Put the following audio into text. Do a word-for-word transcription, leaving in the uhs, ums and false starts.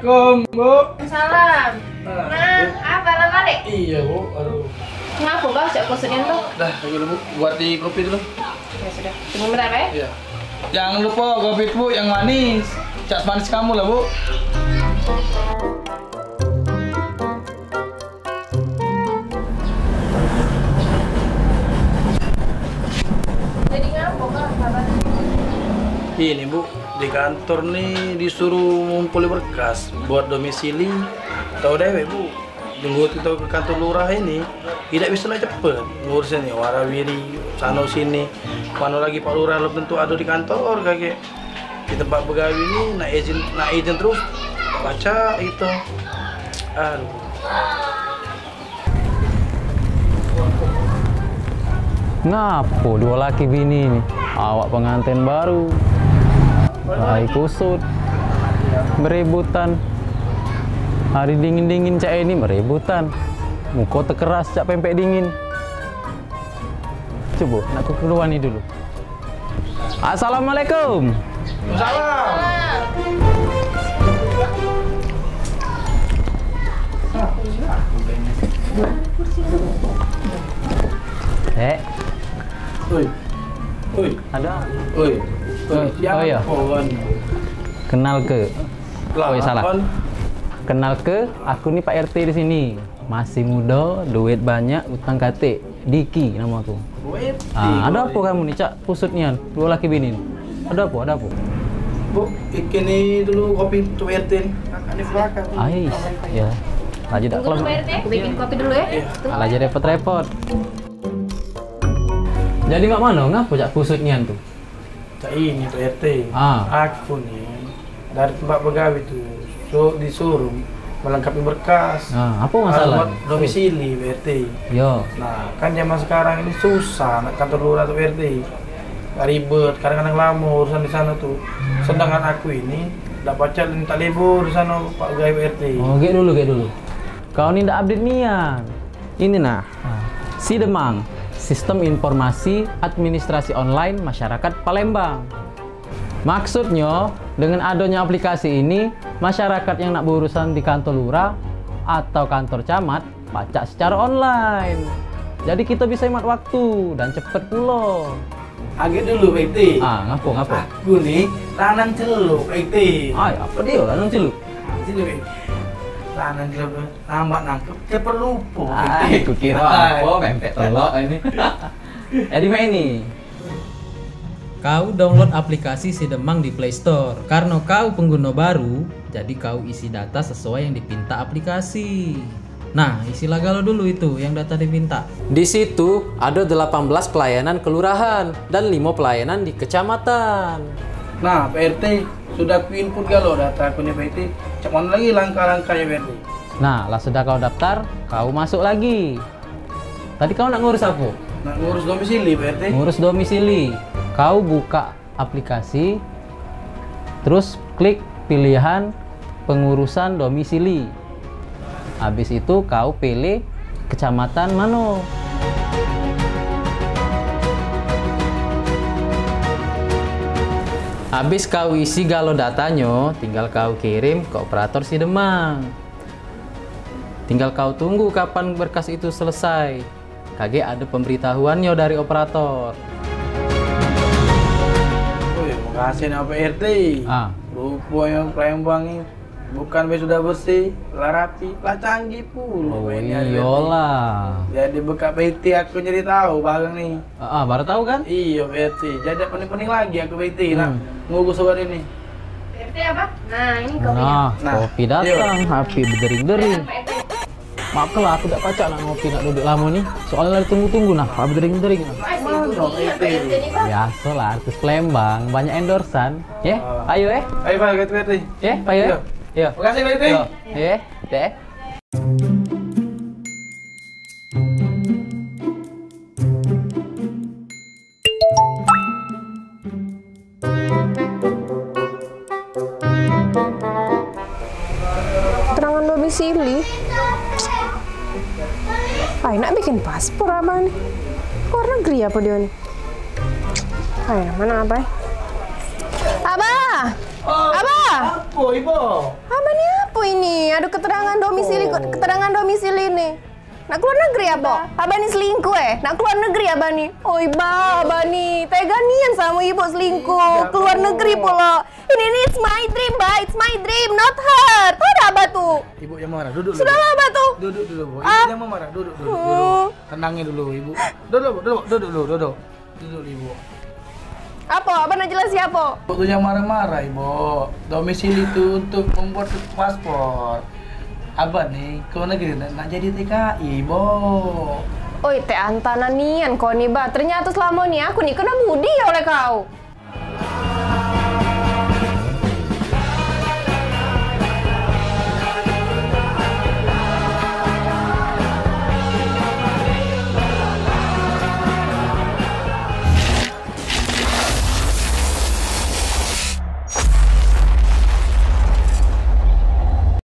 Assalamualaikum, Bu. Salam. Nah, ah, baru balik? Iya, Bu. Aduh. Ngapo, Bah, cak kusut nian tu? Dah, lagi dulu, Bu. Buat di kopi dulu. Ya sudah. Tunggu bentar, Bah, ya. Iya. Jangan lupa kopi, Bu, yang manis. Cak semanis kamu lah, Bu. Jadi ngapo, Bang, kabar? Ini, Bu, di kantor nih disuruh ngumpulin berkas buat domisili. Tahu dewek, Bu, dulu kita ke kantor lurah ini, tidak bisa nak cepet ngurusnya nih, warawiri, sano sini. Mano lagi Pak Lurah belum tentu ada di kantor, kagek. Di tempat begawe ni nak izin, nak izin terus baca itu. Aduh. Ngapo duo laki bini ni? Awak penganten baru. Ai kusut. Beributan. Hari dingin-dingin cak ini beributan. Muko tekeras cak pempek dingin. Cubo, nak ku keluar ni dulu. Assalamualaikum. Salam. Eh. Oi. Oi. Ada. Oi. Oi. Oi, oh iya. Kenal ke? Lah, oi, salah. Kenal ke? Aku ni Pak R T di sini. Masih mudo, duit banyak, utang katik. Diki namo aku. Ah, ado apo kamu ni, cak kusut nian? Duo laki bini ni. Ado apo? Ado apo? Bu, iki ni dulu kopi untuk R T ni. Kakak ni pulaka tu. Ais, ya. Laju dak kelem. Tunggu dulu, Pak R T, aku bikin kopi dulu ya. Iya. Tunggu. Alah, jadi repot-repot. Jadi mak mano? Ngapo cak kusut nian tu? Cak ini, Pak R T. Ah. Aku ni dari tempat begawe tu, so, disuruh melengkapi berkas. Ah, apo masalah? Buat domisili, Pak R T. Yo. Nah, kan zaman sekarang ini susah nak kantor lurah tu, Pak R T. Ribet, kadang-kadang lamo urusan di sano tu. Hmm. Sedangkan aku ini dak pacak minta libur di sano, Pak, begawe, Pak R T. Oh, gek dulu, gek dulu. Kau ni dak update nian. Ini nah, SIDEMANG, Sistem Informasi Administrasi Online Masyarakat Palembang. Maksudnyo, dengan adonyo aplikasi ini, masyarakat yang nak berurusan di kantor lurah atau kantor camat pacak secara online. Jadi, kito bisa hemat waktu dan cepet pulo. Agek dulu, Pak R T. Ah, ngapo, ngapo? Aku ni lanang celuk, Pak R T. Ai, apo dio lanang celuk? Sini, Pak. Lanang celuk. Lambat nangkep, cepet lupo. Ai, kukiro apo, pempek telok ini. Jadi mak ini. Kau download aplikasi SIDEMANG di Play Store. Karno kau pengguno baru, jadi kau isi data sesuai yang dipinta aplikasi. Nah, isilah galo dulu itu yang data dipinta. Di situ ado delapan belas pelayanan kelurahan dan limo pelayanan di kecamatan. Nah, Pak R T, sudah ku input galo data aku ni, Pak R T. Cak mano lagi langkah-langkahnyo, Pak R T? Nah, lah sudah kau daftar, kau masuk lagi. Tadi kau nak ngurus apo? Nak ngurus domisili, Pak R T. Ngurus domisili. Kau buka aplikasi, terus klik pilihan pengurusan domisili. Habis itu kau pilih kecamatan mano. Habis kau isi galo datanyo, tinggal kau kirim ke operator SIDEMANG. Tinggal kau tunggu kapan berkas itu selesai. Kagek ado pemberitahuannyo dari operator. Oi, makasih nak Pak R T. Ah. Ruponyo Palembang ni bukan be sudah bersih, lah rapi, lah canggih pulo. Oh, Pak R T. Iyolah. Jadi buka P T aku jadi tahu barang ni. Ah, ah, baru tahu kan? Iyo, Pak R T. Jadi pening-pening lagi aku P T nak ngurus surat ini. P T apa? Nah, ini kopinya. Nah, kopi datang, api berdering-dering. Maaf lah, aku dak pacak nak ngopi, nak duduk lamo ni. Soalnya lagi tunggu-tunggu nah, Pak berdering-dering nah. Biasolah, artis Palembang, banyak endorsean. Ye, ayo eh. Ayo, Pak, ganti, ganti. Ye, ayo. Yo. Makasih, Pak, ganti. Yo. Ye, deh. Keterangan domisili. Ai, nak bikin paspor abah ni. Luar negeri apa dia ni? Ai, mana abah? Abah! Abah! Apo, Ibu? Abah ni apo ini? Aduh, keterangan domisili, keterangan domisili ni. Nak keluar negeri apo? Abah ni selingkuh, eh? Nak keluar negeri abah ni? Oi, bah, abah ni. Tega nian samo ibu selingkuh. Keluar negeri pulo. Ini ni, it's my dream, bah. It's my dream, not her. Tahu dah abah tu? Ibu yang marah. Duduk dulu. Sudahlah, abah tu. Duduk dulu, Bu. Ibu jangan marah. Duduk, duduk, duduk. Tenangnya dulu, Ibu. Duduk, duduk, duduk dulu, duduk. Duduk, Ibu. Apo? Abah nak jelas siapo? Ibu tu jangan marah-marah, Ibu. Domisili tu untuk membuat paspor. Abah ni ke luar negeri nak, nak jadi T K I, Bo. Oi, te antanan nian kau ni, bah. Ternyata selama ni aku ni kena budi oleh kau.